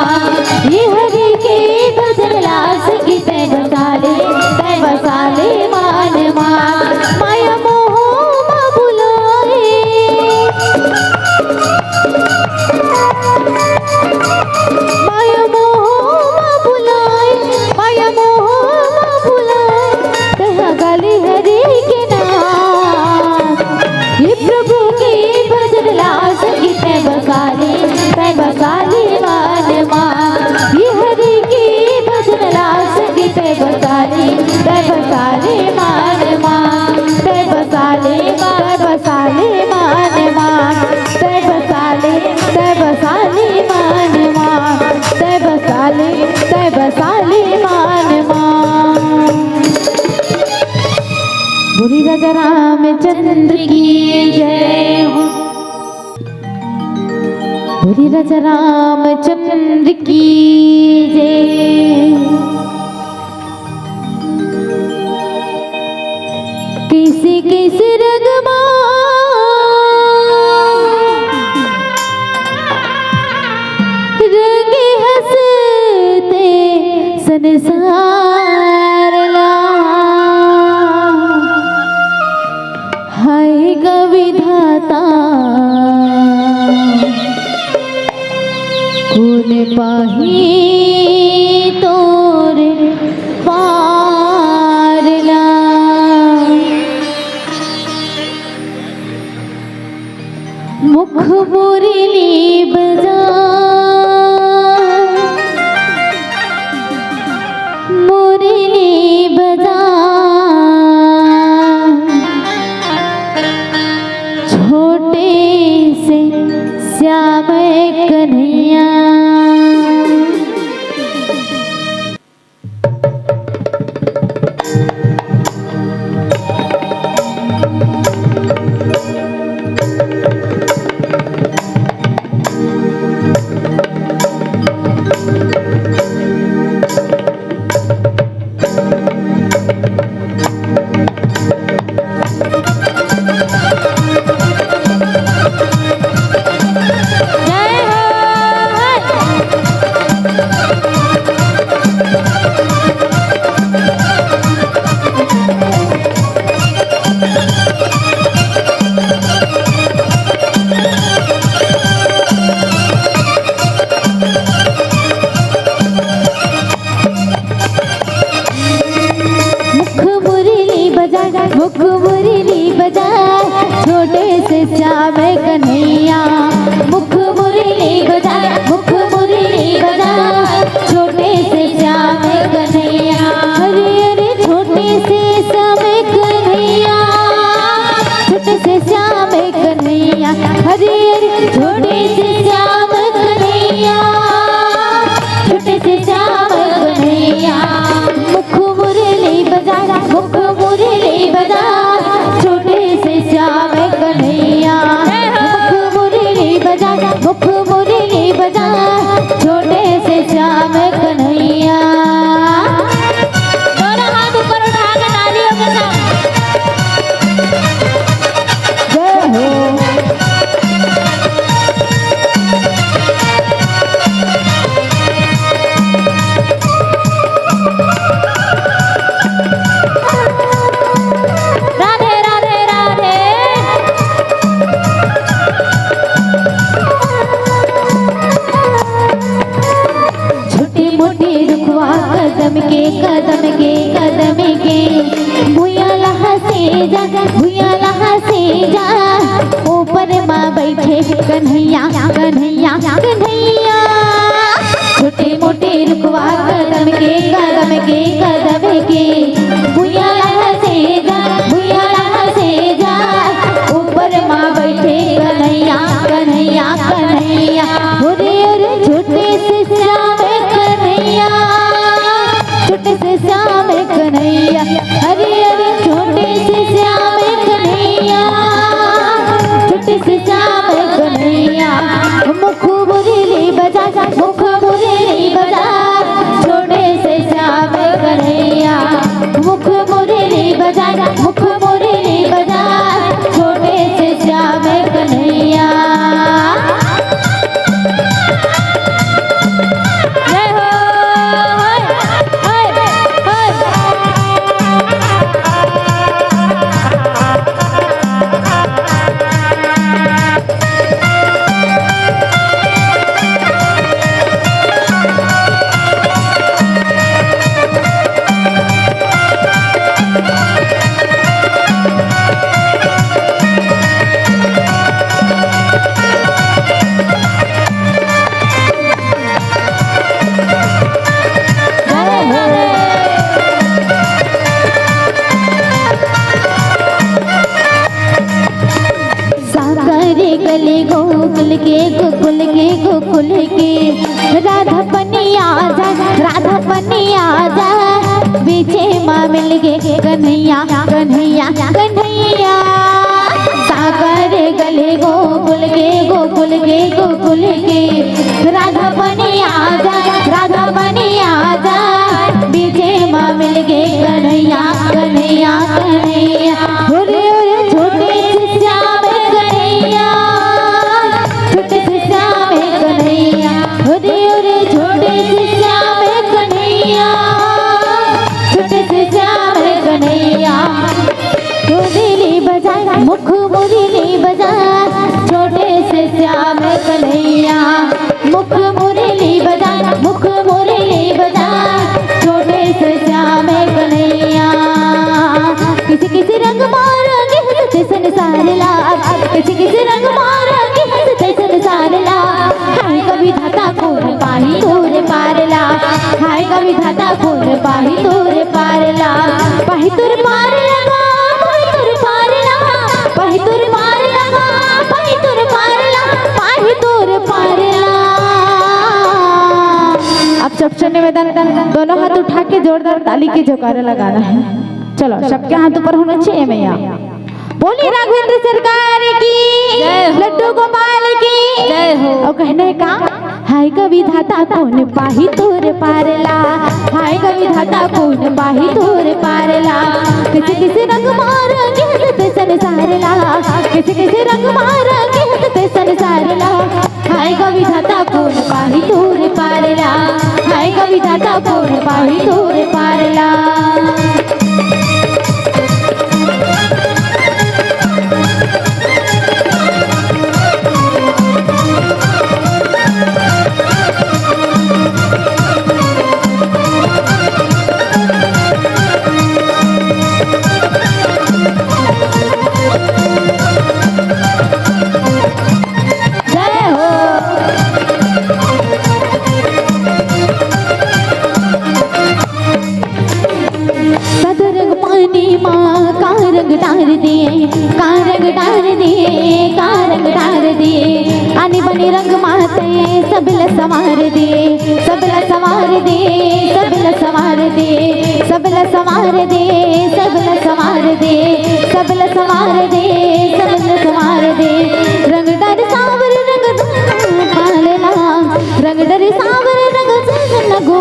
ये हरि के भजन ला संगी, तै बसाले, तै बसाले मान मा। माया मोह मा भुलाए, माया मोह मा भुलाए, माया मोह मा भुलाए, तेह गाले हरि के नाम। ये प्रभु के भजन ला संगी, तै बसाले, तै बसाले मान मा। ये हरि के भजन ला संगी, तै बसाले, तै बसाले मान मा। तै बसाले, तै बसाले मान मा। तै बसाले, तै बसाले मान मा। तै बसाले, तै बसाले मान मा। बोली राजा रामचंद्र की जय हो। बोली राजा रामचंद्र की जय। कइसे कइसे रंग मा रंगे हंस ते संसार ला। हाय ग विधाता, कोन पाही तोर पार ला। मुख मुरली बजा, मुरली बजा, छोटे से श्याम कन्हैया। मुख मुरली बजा, छोटे से श्याम कन्हैया। दोनों हाथ ऊपर उठा के तालियों के साथ। जय हो। राधे राधे राधे। छोटे मोटे रुखवा कदम के, कदम के, कदम के, भुइयां ला हंसे जा, भुइयां ला हंसे जा, ऊपर मा बैठे कन्हैया, कन्हैया, कन्हैया। छोटे मोटे रुखवा कदम के, कदम के, कदम के, भुइयां ला हंसे जा, भुइयां ला हंसे जा, ऊपर मा बैठे कन्हैया, कन्हैया, कन्हैया। अरे अरे छोटे से श्याम कन्हैया, छोटे से श्याम कन्हैया। अरे अरे छोटे से श्याम कन्हैया, छोटे से श्याम कन्हैया। मुख मुरली बजा, मुख मुरली बजा, छोटे से श्याम कन्हैया। मुख मुरली बजा, मुख मुरली बजा, छोटे से श्याम कन्हैया। जय हो। साकर गली गोकुल के, गोकुल के, गोकुल के, राधा पनिया जा, राधा पनिया जा, बीचे मा मिल गे कन्हैया, कन्हैया, कन्हैया। साकर गली गोकुल के, गोकुल के, गोकुल के, राधा पनिया जा, राधा पनिया जा, बीचे मा मिल गे कन्हैया, कन्हैया, कन्हैया। अरे अरे छोटे से श्याम कन्हैया, छोटे से श्याम कन्हैया। अरे अरे छोटे से श्याम कन्हैया, छोटे से श्याम कन्हैया। मुरली बजा, मुख मुरली बजा, छोटे से श्याम कन्हैया। मुख मुरली बजा, मुख मुरली बजा, छोटे से श्याम कन्हैया। किसी किसी रंग मा रंगे हंसत संसार ला, किसी किसी रंग मा रंगे हंसत संसार ला। हाय गा विधाता कोन पाही तोर पार ला, हाय गा विधाता कोन पाही तोर पार ला। पाही तोर पार ला, पाही तोर पार ला, पाही तोर पार ला, पाही तोर पार ला, पाही तोर पार ला। अब सबसे निवेदन, दोनों हाथ उठा के जोरदार ताली के जयकारा लगाना है। चलो, सबके हाथ ऊपर होना चाहिए भैया। बोली राघवेंद्र सरकार की, जय हो। लड्डू गोपाल की, जय हो। और कहने का, हाय गा विधाता कोन पाही तोर पार ला, हाय गा विधाता कोन पाही तोर पार ला। किसी किसी रंग मा रंगे हंसत संसार ला, किसी किसी रंग मा रंगे हंसत संसार ला। हाय गा विधाता कोन पाही तोर पार ला, हाय गा विधाता कोन पाही तोर पार ला। जय हो। सतरंग पानी मा का रंग डार दे, का रंग डार दे, का रंग डार दे। आनी बनी रंग माते सबला संवार दे, सबला संवार दे, सबला संवार दे, सबला संवार दे, सबला संवार दे, सबला संवार दे, सबला संवार दे। रंग डार सावर रंग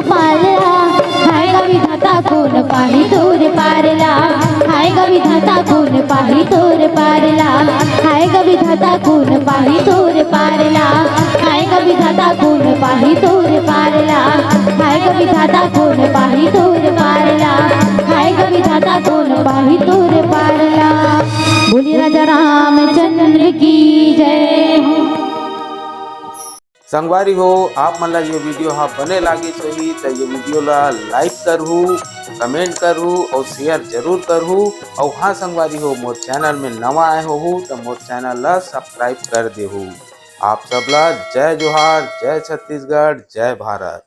पारला, हाय ग विधाता कोन पाही तोर पारला, हाय ग विधाता कोन पाही तोर पारला, हाय ग विधाता कोन पाही तोर पारला, हाय ग विधाता कोन पाही तोर पारला, हाय ग विधाता कोन पाही तोर पारला, हाय ग विधाता कोन पाही तोर पारला। बोलिए राजा रामचंद्र की जय हो। संगवारी हो, आप मन ला ये वीडियो हा बने लागिस होही त ये वीडियो ला लाइक करहू, कमेंट करहू और शेयर जरूर करहू। और हाँ संगवारी हो, मोर चैनल में नवा आए होहू त मोर चैनल ला सब्सक्राइब कर देहू। आप सब ला जय जोहार, जय छत्तीसगढ़, जय भारत।